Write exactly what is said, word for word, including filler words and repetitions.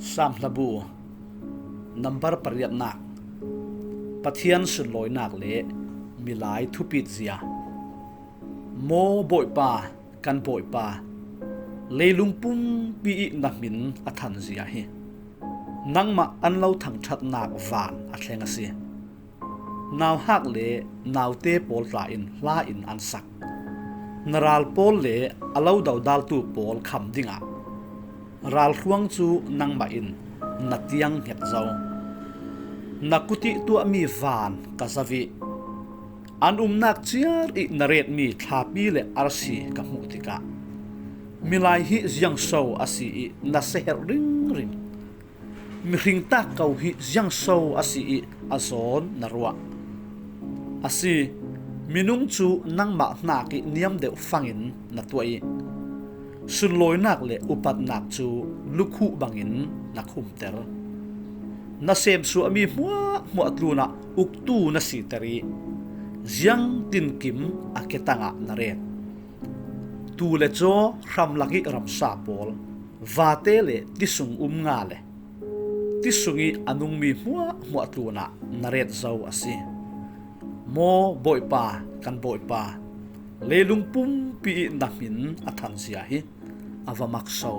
Sam hlabu, nambar pariatnak, Pathian sunlawinak le milai thupit zia. Maw Bawipa, kan Bawipa, leilung pumpi ih na hmin a than zia hi. Nangmah an lo thangṭhatnak van a thleng a si. Nauhak le naute pawl tla in hla in an sak. Na ral pawl le a lo dodaltu pawl kham dingah ralhruang cu nangmah in na tiang hnget zo. Na kut ih tuahmi van ka zovih. An umnak ciar ih na retmi thlapi le arsi ka hmuh tikah, milai hi ziangso a si ih na seherh ringring. Mihring tak ko hi ziangso a si ih a zawn na ruah. A si, minung cu nangmah hnak ih niam deuh fangin na tuah ih sunlawinak le upatnak cu lukhuh bangin na khumter. Na semsuahmi hmuahhmuah tlunah uktu na siter ih ziangtinkim a ketangah na ret. Tuu le caw, hramlak ih ramsa pawl, vate le ti sung um nga le ti sung ih a nungmi hmuahhmuah tlunah na ret zo a si. Maw Bawipa, kan Bawipa, leilung pumpi ih na hmin a than zia hi a va makso.